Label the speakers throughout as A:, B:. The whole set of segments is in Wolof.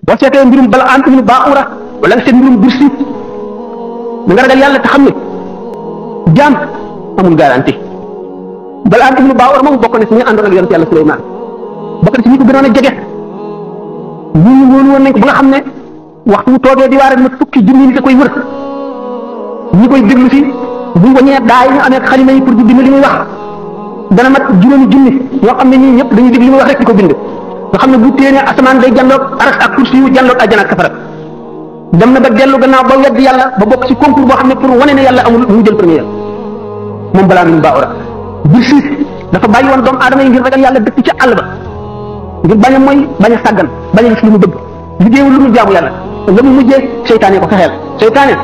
A: boo seetee mbirum Balaam ibnu Baa'ura wala nga seet mbirum Bursi da nga ragal yàlla te xam ne jaam amul garanti. Balaam ibnu Baa'ura moom bokk na ci ñi àndoon ak yonent yàlla Suleymaan bokk na ci ñi ko gënoon a jege ñu wóolu woon nañ ko ba nga xam ne waxtu wu toogee di waare ma fukki junni nit a koy wër ñi koy déglu si buñ ko ñëwee daay ñu amee xalima yi pour di bind li muy wax dana mat juróomi junni ñoo xam ne ñii ñëpp dañuy dégg li muy wax rek di ko bind nga xam ne bu téenee asamaan day jàlloog aras ak kursi yu jàlloog àjjana ak safara dem na ba dellu gannaaw ba wedd yàlla ba bokk ci concours boo xam ne pour wane ne yàlla amul mu jël premier moom Balaam ibnu Baa'ura Bursi dafa bàyyi woon doomu aadama yi ngir ragal yàlla dëkk ca àll ba ngir bañ a mooy bañ a sàggan bañ a gis li mu bëgg liggéeyul lu mu jaamu yàlla la mu mujjee seytaane ko fexeel seytaane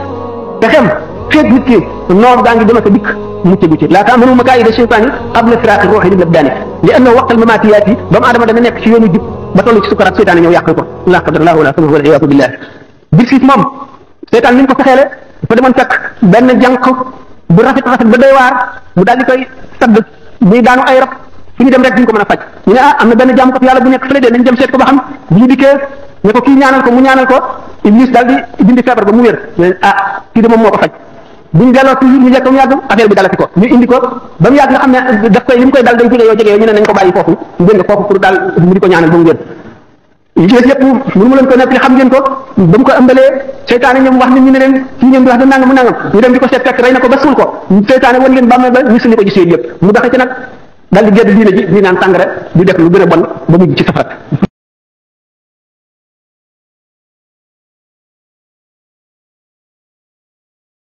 A: fexeem feeg nit ki noor gaa ngi dem ak a dikk mucc gu ci laa ta'manu makaa'ida shaytaani qabla firaaqi ruuhi min abdaani li annahu waqtal mamaatiyaati doomu aadama dana nekk ci yoonu jub ba toll ci sukaraat seytaane ñëw yàq ko laa qadarallaahu wa laa samahu wal iyaadu billaah Bursi moom seytaan ni ñu ko fexeele dafa demoon fekk benn jànq bu rafet ba doy waar mu daal di koy sagg muy daanu ay rab fu ñu dem rek duñ ko mën a faj ñu ne am na benn jàmm ko yàlla bu nekk fële de nañ dem seet ko ba xam bu ñu dikkee ne ko kii ñaanal ko mu ñaanal ko Iblis daal di dindi feebar ba mu wér kii de moom moo ko faj bu ñu delloo toujours ñu jekk ba mu yàgg affaire bi dalati ko ñu indi ko ba mu yàgg nga xam ne daf koy li mu koy dal day jege yoo ñu ne nañ ko bàyyi foofu ngeen nga foofu pour daal mu di ko ñaanal ba mu wér yi ci des yëpp mënu mu leen ko nekk li xam ngeen ko ba mu ko ëmbalee seytaane ñoom wax nit ñi ne leen kii ngeen di wax da nangam mu nangam ñu dem di ko seet fekk rey na ko ba suul ko seytaane wan leen bàmmee ba ñu suli ko ci seen yëpp mu doxe ci nag daal di gedd diine ji di naan sàngara di def lu gën a bon ba mujj ci safara